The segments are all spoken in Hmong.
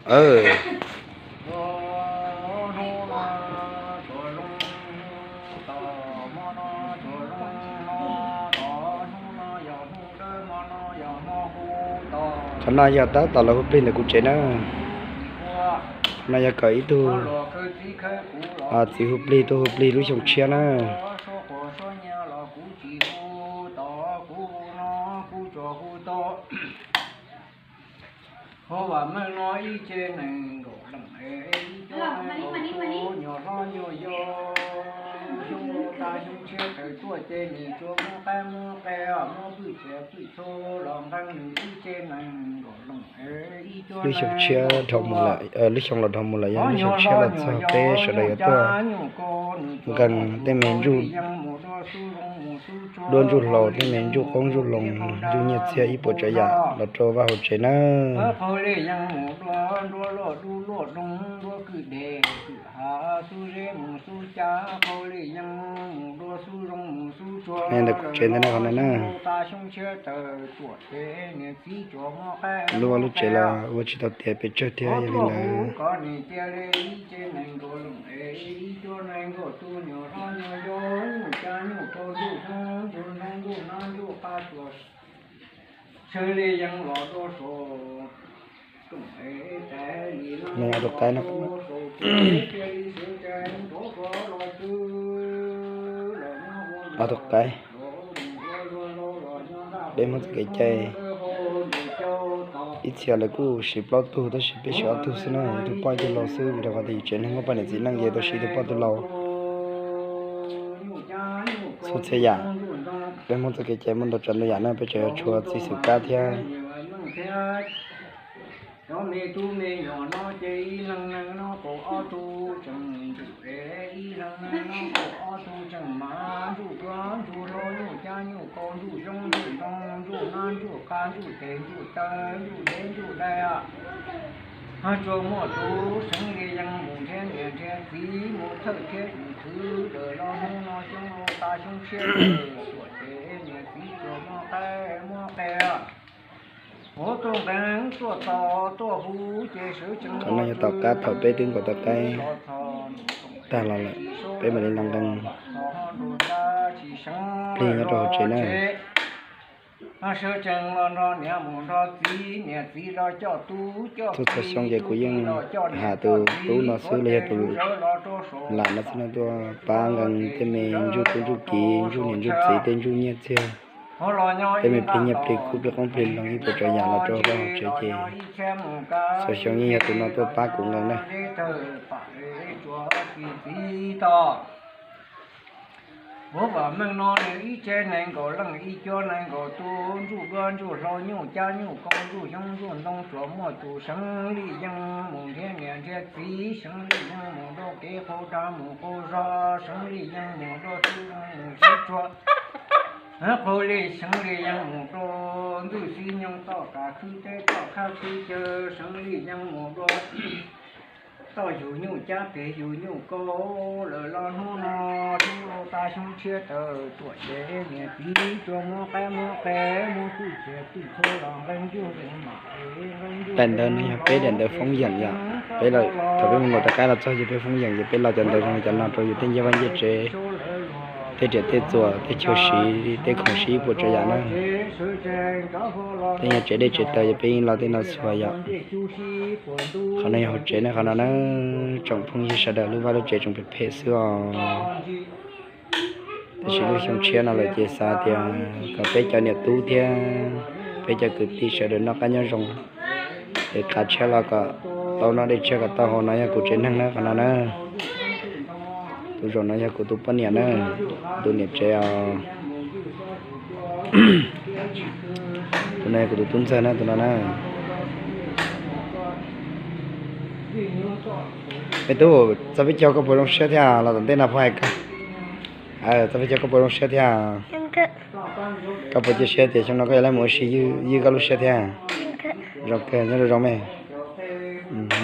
Qhov no yog tab tom los hu plig ntawm kuv tsev na. Qhov no yog kom ib tug txiv hu plig tuaj hu plig lub xyoo tshiab na. Lub xyoo tshiab dhau mus lawm, lub xyoo los dhau mus lawm, yog lub xyoo tshiab los txog peb sawv daws yuav tuaj nqee tej me ntsuj duab ntsuj hlauv, tej me ntsuj qoob ntsuj loo, ntsuj nyiaj txiag ib puas tsav yam los rau vaj hauv tsev na. Ntawm kuv tsev ntawd na, qhov no na. Lub vaj lub tsev los ua tsis tau tiav pes tsawg thiab, yog li ntawd no ob tug qaib, peb Hmoob txoj kev cai ib txhia lawv kuj siv plaub tug tab sis peb siv ob tug xwb na, ib tug poj ib tug lau xwb, vim rau qhov tias yus tsev neeg muaj poj niam txiv neej ces tau siv ib tug poj ib tug lau txhua txhia yam. Peb Hmoob txoj kev cai muaj ntau tsav ntau yam na, peb tseem yuav tshuav txiv xwm kab thiab. Tsuas muaj tus seev li yees mus nrhiav niam nrhiav txiv, mus thawj thiab mus thwv lawm los hnub no xyoo tas xyoo tshiab, tuam ces niam txiv tsuas muab qaib muab qe. Ua tuaj nqees tuaj txos tuaj hu ces sawv tsees. Qhov no yog tom qab thaum peb twb nkaum tau qaib tag los lawm, peb mam li los nqees plig nyob rau hauv tsev na. Sawv tsees los nrog niam mus nrog txiv, niam txiv los coj tub coj, txhua txhua xyoo ces kuv yeej has tus tub no xwb los yog tus lam no xwb no tuaj pab nqees tej me ntsuj tub ntsuj kiv, ntsuj niam ntsuj txiv tej ntsuj nyiaj txiag, tej me plig nyiaj plig kub plig qoob plig loo ib puas tsav yam los rau vaj hauv tsev ces txhua xyoo yeej yog tus no tuaj pab kuv nqees na. Ua vam meej no nws ib tsev nees nkaum leej, ib cuab nees nkaum tus, ntsuj duab ntsuj hlauv, nyuj cab nyuj kau, ntsuj xyoob ntsuj ntoo, tsuas muaj tus seev li yees mus nrhiav niam nrhiav txiv, seev li yees mus rau kev qaug dag mus qaug zog, seev li yees mus rau xib zoo mus sib tsua, qaug li seev li yees mus rau ntxwj xib nyoog toj kav khwb teb toj khab khwb chaw, seev li yees mus rau toj yug nyuj cab peg yug nyuj kau lawm los hnub no, hnub no tas xyoo tshiab tawm tuam ces niam txiv tsuas muab qaib muab qe, muab txuj txiav txuj txhua los nqees ntsuj nqees mam, nqees ntsuj. Daim ntawv no yog peb daim ntawv foob yeem yom. Peb los thaum peb mus nkaum tau qaib los txog ces peb foob yeem ces peb los cov ntawv zoo li cov no rau yus tej ncej vaj ncej tsev, tej riam tej txuas, tej chaw siv, tej khoom siv ib puas tsav yam na. Tej nyuag tsev dej tsev taws ces peb yeej los tej no txhua yom. Qhov no yog hauv tsev na, qhov no na, tsoom phooj ywg sawv daws, lub vaj lub tsev tseem phem phem xwb os. Tab sis lub xyoo tshiab no lawm ces xav tias kom peb cov niam tub thiab peb cov kwv tij sawv daws noj qab nyob zoo, es qhov tshiab los kom tau noj dej tshiab kom tau haus. No yog kuv tsev neeg na, qhov no na. Tus zaum no yog kuv tus poj niam na, kuv tus niam tsev os. Tus no yog kuv tus tub ntxawg na, tus no na. Me tub, txog peb caug koj puas zoo siab thiab? Los tom ntej no puas hais koj, txog peb caug koj puas zoo siab thiab? Koj puas cia siab tias xyoo no koj yuav mus ua si ywj koj lub siab thiab? Zoo kawg, nyob zoo zoo me.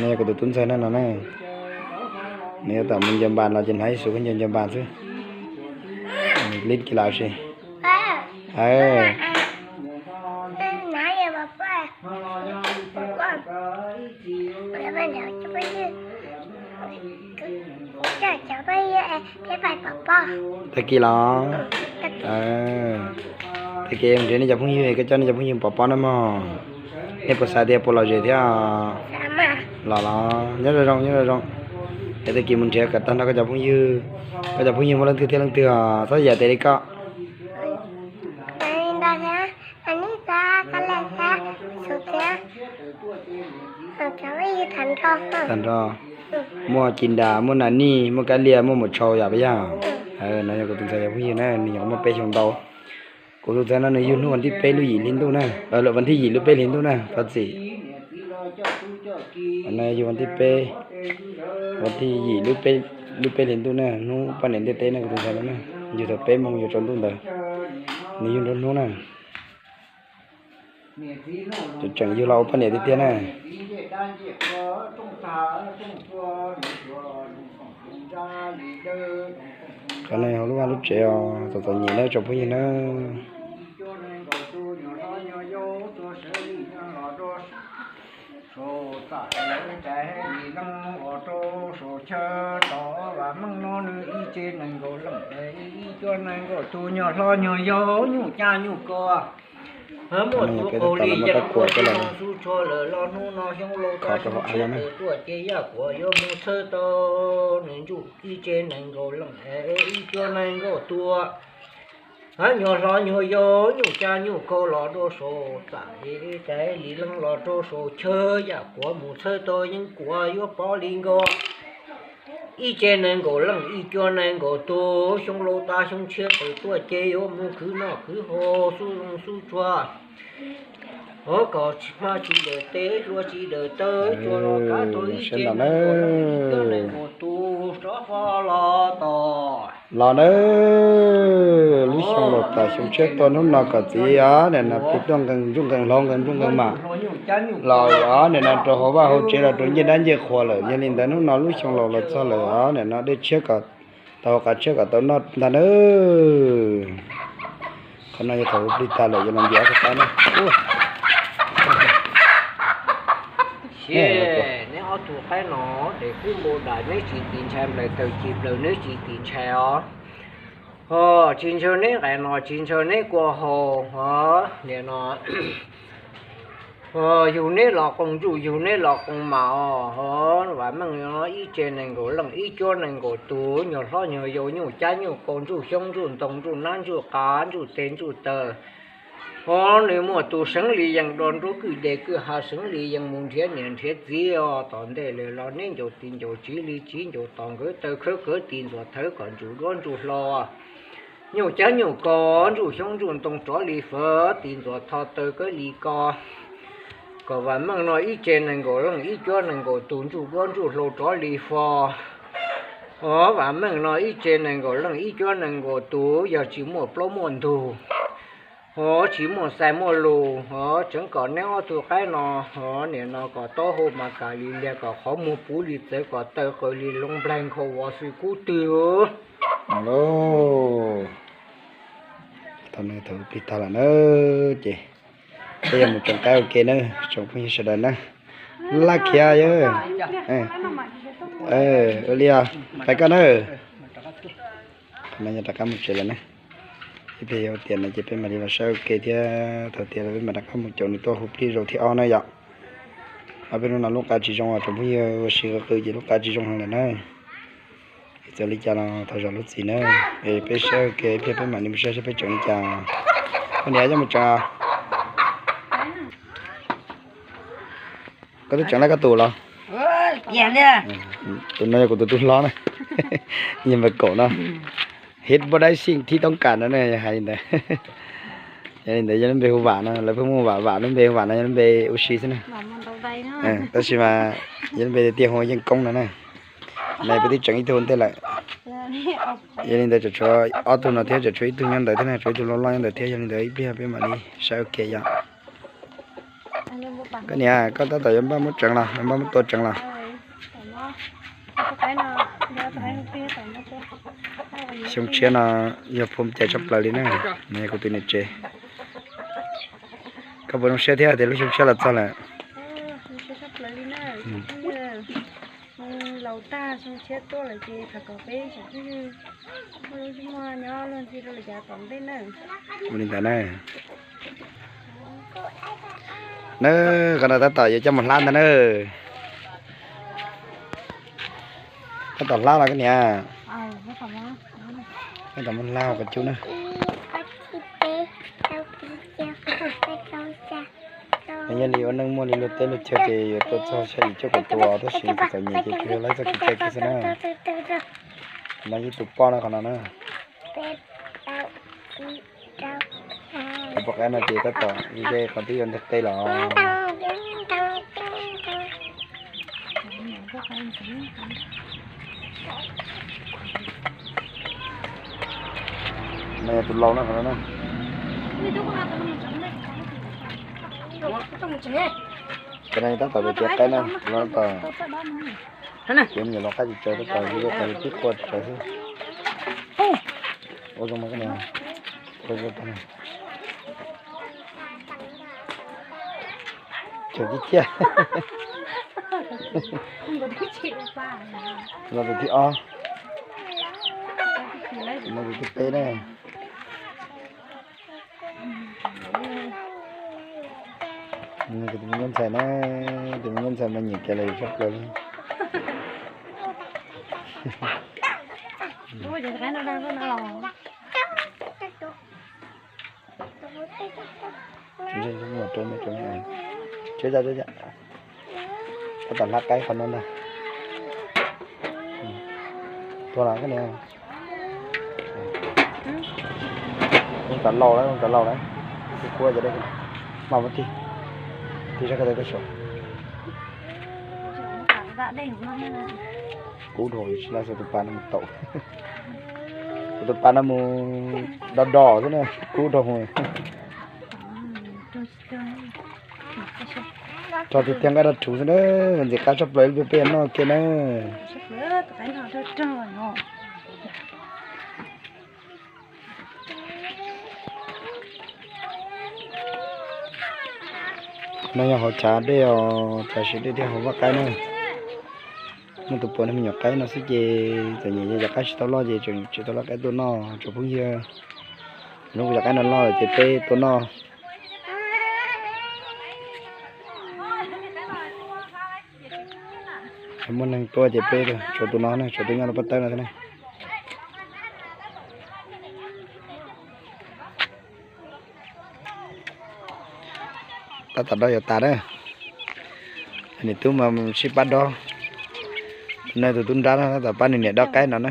No yog kuv tus tub ntxawg na, no na. Nws yuav tawm mus ncaws npas los ces hnov ib suav khaub ncaws ncaws npas xwb. Lib kis las si. Aw, Tag kis los, tag kis mus nrhiav nej cov phooj ywg, koj coj nej cov phooj ywg pov pob na mog. Nej puas xav tias puas lom zem thiab? Los los, nyob zoo zoo, nyob zoo zoo. Es tag kis mus nrhiav kom tag nrho koj cov phooj ywg, koj cov phooj ywg muaj leej twg thiab leej twg os, txhob yam tes li koj. Tag nrho, muaj Ci Nra, muaj Nas Nij, muaj Kab Lia, muaj Mus Tshau yom, puas yog? No yog kuv tus ntxhais cov phooj ywg na, nws nyuam qhuav muaj peb xyoos ntau. Kuv tus ntxhais no nws yug hnub vas thib peb lub yim hli ntuj na, lawm vas thib yim lub peb hli ntuj na, thov txim. No yug vas thib peb, vas thib yim lub peb hli ntuj na, hnub poj niam ntiaj teb na, kuv tus ntxhais no na, yug thaum peb moos yuav tsaus ntuj ntawd, nws yug nruab hnub na. Tseem yug los ua poj niam tiag tiag na. Qhov no yog hauv lub vaj lub tsev os, txom txom nyem na tsoom phooj ywg na. Muaj tus qaug li yeej ua xub tshua lawm los hnub no xyoo laus tab xyoo tsheb tawm tuaj ces yaj kuav yuav mus txhawb tau nws ntsuj ib tse nees nkaum leej es ib cuab nees nkaum tus. Nyuag hlob nyuag yau nyuj cab nyuj kaus los rau saum txaj es tais li leej los rau saum chaw yaj kuav mus txhawb tau yeeb kuav yuav pov li nkaus. Ib tse nees nkaum leej ib cuab nees nkaum tus, xyoo laus tas xyoo tshiab tawm tuaj ces yuav mus khwv noj khwv haus xub zoo xub tsuag. Hov kom hmab tsis dawm teb hlua tsis dawm taw, tsuas los kav tau ib tse nees nkaum leej ib cuab nees nkaum tus rov qab los tos. Los nawb, lub xyoo laus tas xyoo tshiab tuaj hnub no kom txiv os, nim no plig tuaj nqees ntsuj nqees hlauv nqees ntsuj nqees mam los os, nim no rau hauv vaj hauv tsev los rau ncej dab ncej qhua lawm. Yog li ntawd hnub no lub xyoo laus los txog lawm os, nim no dej tshiab kom tau, qav tshiab kom tau noj ntag nawb. Qhov no yog thaum plig tag lawm yuav los nce ob tug qaib na. Neb ob tug qaib no, daim kub npau dam neb tsis tim ntshai, nplaim taws ci plaws neb tsis tim ntshai os. Ho tsis ntshaw neb nqaim no tsis ntshaw neb kua haus os, nim no yug neb los qoos ntsuj yug neb los qoos mam os. Vam meej no ib tse nees nkaum leej ib cuab nees nkaum tus, nyuag hlob nyuag yau nyuj cab nyuj kaus ntsuj xyoob ntsuj ntoo ntsuj nab ntsuj qav ntsuj tes ntsuj taw. Ho nws muaj tus seev li yees do nruab kwj deg kwj ha seev li yees mus nrhiav niam nrhiav txiv os. Tom ntej lawm los neb ncaus tis ncaus tsiv li tsiv ncaus tos nkawd taw khawb kawv tis ntxuav thawv kom ntsuj duab ntsuj hlau. Nyuj cab nyuj kaus ntsuj xyoob ntsuj ntoo rov li fawv tis ntxuav tho taw kawb li ko. Kom vam meej no ib tse nees nkaum leej ib cuab nees nkaum tus ntsuj duab ntsuj hlau rov li fo. Ho vam meej no ib tse nees nkaum leej ib cuab nees nkaum tus yog tsis muaj plaub muaj ntug, ho tsis muaj xais muaj lus, ho tseev kom neb ob tug qaib no, ho nim no kom taub hau mas kam li liag kom qhov muag puv li txawv kom taw qaws li loo nplaig nkhaus vov xwm kub twg. Thaum plig tag lawm na ces peb yuav mus tsoom qaib ua ke na, tsoom phooj ywg sawv daws na. Laj khiav yawg. Ua li os, pais koj na. Qhov no yog rov qab mus tsev lawm na. Ib pliag yog tiam no ces peb mam li los saib ua ke thiab, thaum tiav los peb mam rov qab mus caum nws tuaj hu plig zaum thib ob na yom. Ob peb hnub no lub qa tsis zoo os, tsoom phooj ywg ua si qw qw ces lub qa tsis zoo heev lawm na. Es txawm li cas los thov zam lub txim na. Es peb saib ua ke ib pliag peb mam li mus saib saib peb tseem li cas. Koj niam, coj mus tsev. Koj twb tseem lawv koj tus los? Tus no yog kuv tus tub hlob na, yog npawg Kaum no. Hit bos dai xij thib toob kas no ne, hais li ntawd. Yog li ntawd yog lub npe hu Vam no, lawv pheej muaj Vam Vam, lub npe hu Vam no yog lub npe ua si xwb na. Tab sis mas yog lub npe tiag hu Yeej Koob no na. Mas peb twb tseem ib tug ua ntej lawm. Yog li ntawd tseem tshuav ob tug no thiab, tseem tshuav ib tug nyob ntawd thiab na, tshuav ib tug loj loj nyob ntawd thiab. Yog li ntawd ib pliag peb mam li saib ua ke yom. Koj niam, koj tab tom yuav npaj muab tseev los, yuav npaj muab tua tseev los? Xyoo tshiab no yog phu cai tshaj plaws li na, nws yog kuv tus niam tsev. Koj puas zoo siab thiab tias lub xyoo tshiab los txog lawm? Laus tag xyoo tshiab tuaj lawm ces thov kom peb sawv daws muaj lub ntsej muag nyob luag ntxhi rau lawv cov tom ntej na. Ua li ntawd na. Na, qhov no tab tom yuav coj mus hlab ntag na. Tab tom hlab los koj niam. Tab tom muab hlab qhov cub na. Yog li ua neej muaj li luag teb luag chaw ces yuav tuaj txog xya yim cuaj kaum tus tab sis txom nyem ces tsuas yog laib txoj kev cai kiag xwb na. No yeej tus poj no qhov no na. Tus poj qaib no ces tab tom ze qhov twb yuav nteg qe los. No yog tus laus no qhov no na. Cov no tab tom tiav qaib na, tus no tab tom tiav me nyuam lau qaib tsis tsawg, tab tom ze qhov twb qua tsis tsawg xwb. Ua zoo mas koj niam. Cog tib ciaj. Los tus thib ob, no tus thib peb na. Tus me nyuam ntxhais na, tus me nyuam ntxhais mas nyiam kev lawm tshaj plaws li. Tab tom hlab qaib qhov no ntag. Tuag los koj niam. Zoo cov laus lawm, zoo cov laus lawm. Kuv kuj cov dej, maj muab tig, tig sab ko taw tuaj saum. Kub dhau, tsis laj xav tus pas no mus tau. Kuv tus pas no mus do do xwb na, kub dhau. Tso tiag tiag nqaij rog rhuv xwb na, ntxim qab tshaj plaws ib pliag peb yuav noj kiag na. No yog hauv chav dej os, chav siv dej thiab hauv vaj qaib na. Muaj tus puav no me nyuam qaib no xwb ces txom nyem cov qaib tsis tau loj ces tseem tsis tau loj qaib tuaj noj tsoom phooj ywg. Hnub kuv cov qaib no loj lawm ces peb tuaj noj. Muaj neeg tuaj ces peb tshuav tus no na, tshuav tus nyob rau pob tawb no thiab na. Tab tom dob yuav tas na. Niam tub mas sib pab dob. No tus tub nrab no tab tom pab nws niam dob qaib no na.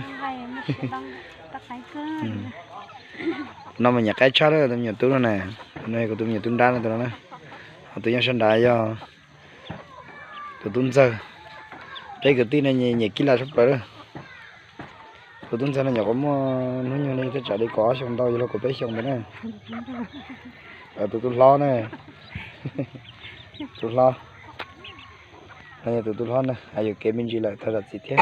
No mas nyiam qaib tshaj na, tus me nyuam tub no na. No yog kuv tus me nyuam tub nrab no tus no na. Ho tus nyob sab nrad yog tus tub ntxawg. Peb kwv tij no nyiam kib laj tshaj plaws lawm. Tus tub ntxawg no nyuam qhuav muaj hnub nyoog li thaj tsam li kaum ob xyoos ntau, yuav luag kaum peb xyoos ntawd na. Tus tub hlob na, tus hlob no yog tus tub hlob na, yuam kev me ntsis lawm thov zam txim thiab.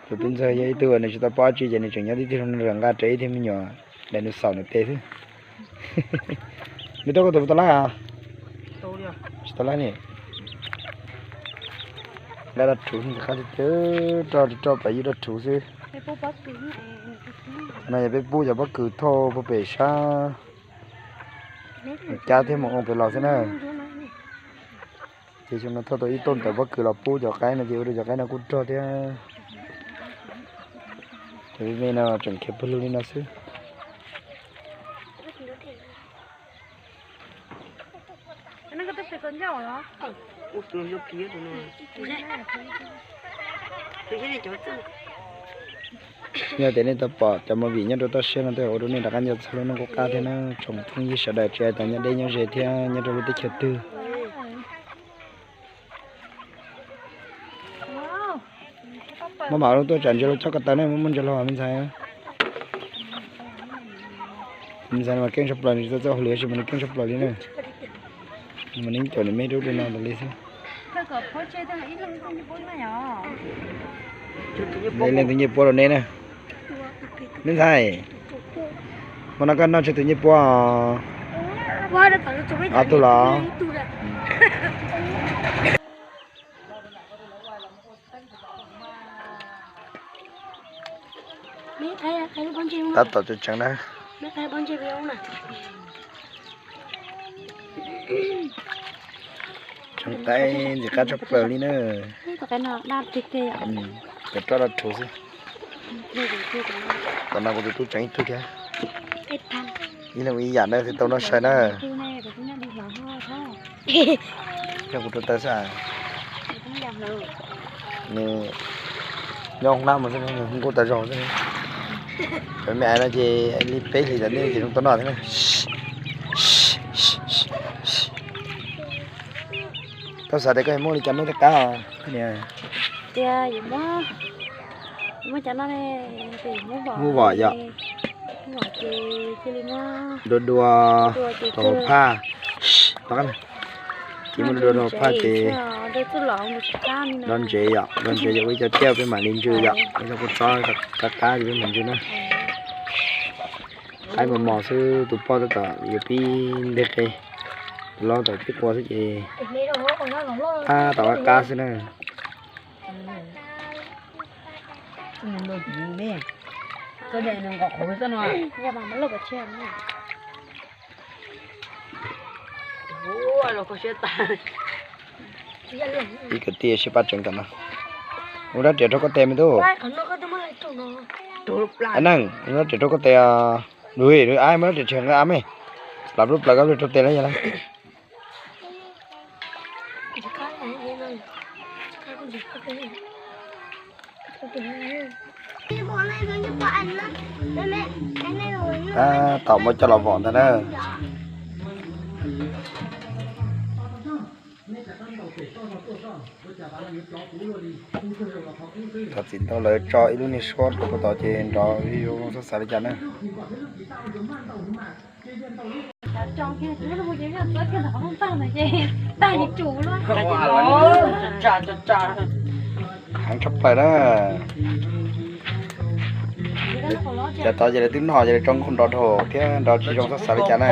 Tus tub ntxawg yog ib tug uas nws tsis tau paub dab tsi ces nws tseem nyob tib tug zoo nraim nqa rawv ib tug me nyuam daim nus xaum nws tes xwb. Me tub, koj tus puas tau laib? Tsis tau laib li. Nqa rau rhuv xwb, qab tiag tiag, roj roj plas yij rau rhuv xwb. No yog peb pub cov pob kws thauj puag pem sab cab thiab mus ua pem los xwb na. Ces xyoo no thauj tau ib toj ntawm pob kws los pub cov qaib no ces ua rau cov qaib no kuj rog thiab. Cov me me no tseem khiav pawg lug li no xwb. Yog tias nej tau pom cov movie nyob rau toj siab no tej zaum ua rau nej rov qab nco txog lub neej qub qab thiab na tsoom phooj ywg sawv daws, tsis hais tias nyob deb nyob ze thiab nyob rau lub teb chaws twg. Muaj mam li tuaj tsam ntsia luag tsob ko taw ne, muaj muaj ntsia luag me ntxhais. Me ntxhais mas keej tshaj plaws, nws tsis tau txawj hauj lwm tab sis mas nws keej tshaj plaws li na. Mas nws caum nws me rub rau no tas li xwb. Neb leej twg nyiaj puab rau neb na? Me ntxhais, hmo no koj noj tsawg tus nyiaj puab os? Ob tug los. Tab tom tseem tseem na. Tseem qaib ntxim qab tshaj plaws li na. Cov roj dab rhuv xwb. Tom no kuv tus tub tseem ib tug thiab. Ib leeg ib yam na thiaj tau noj sai na. Yog kuv rau taw xwb. Nws nyob hoob nab mas xwb, nws hu nkauj tas zog xwb. Cov me aiv no ces li peb hlis tom ntej ces zoo tau noj thiab na. Koj xav tias koj yuav muaj li cas noj thiaj qab os? Tias yuav muab, muab cov no ne, muab vom yom. Muab vom ces cia li muab dua dua rau hauv phaj. Ces muab dua dua rau hauv phaj ces nrov ntsev yom, nrov ntsev yom, ua ib co tiaj peb mam li ntsw yom, ua ib co kua txob qab qab ces peb mam ntsw na. Qaib mos mos xwb, tus poj tab tom yuav pib nteg qe, tus laub tom pib qua xwb ces tab tom qab qab xwb na. Ib kwv tij sib pab tseev tom no. Ua rab riam rau koj tes me tub. Neej, ua rab riam rau koj tes. Lus, lus, muab rab riam tshem nqa av me. Plam plub plaws koj lub rau tes lawm yog lawm. Tab tom muab coj los vom ntag na. Thaum txiv ntau lawv tso ib lub niag suab rau puag tod ces nrov zoo xab xav li cas na. Heev tshaj plaws na. Cov tod ces lawv twb noj ces lawv tso nkauj nrov dhau thiab nrov tsis zoo xab xav li cas na.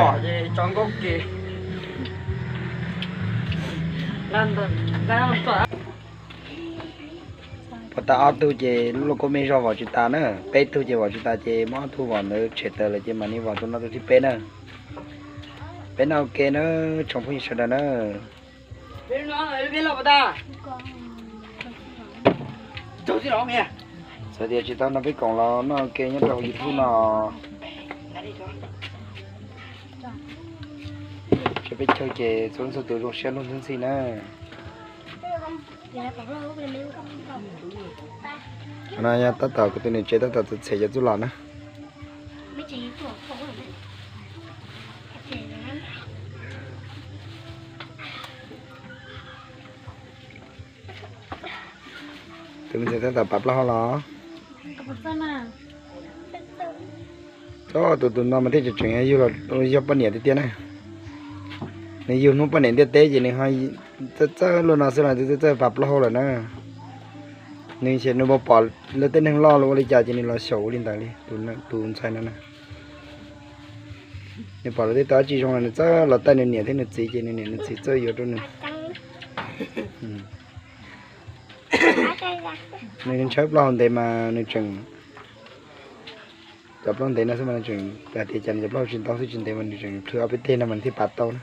Puas tas ob tug ces lub lauj kaub me zog vom tsis tas na, peb tug ces vom tsis tas ces muab ob tug vom ntawd tshem tawm lawm ces mam li vom tus no tus thib peb na. Peb noj ua ke na, tsoom phooj ywg sawv daws na. Txawm tias tsis tau no peb koom los noj ua ke nyob rau hauv YouTube no. Tsoom peb caug ces txhua leej txhua tus zoo siab lub ntxhi na. No yog tab tom kuv tus niam tsev tab tom txhom txhem cov txuj lom na. Tus me ntxhais tab tom pav plaub hau los. Txog tus tus no mas thiaj tseem tseem yug los yog poj niam tiag tiag na. Nws yug hnub poj niam ntiaj teb ces nws ho txawj txawj luaj no xwb los nws txawj txawj pav plaub hau lawm na. Nws ces nws pom pom lawv tej neeg loj los ua li cas ces nws los xyaum ua li ntawd li tus ntxhais no na. Nws pom lawv tej tau dab tsi zoo los nws txawj los taij nws niam thiab nws txiv ces nws niam nws txiv txawj yuav rau nws. Nws ntshaw plaub hau ntev mas nws tseem, cov plaub hau ntev no xwb mas nws tseem hais tias cas nws cov plaub hau tsis ntau xwb tsis ntev mas nws tseem plhws ob peb teg no mas nws thiaj pav tau na.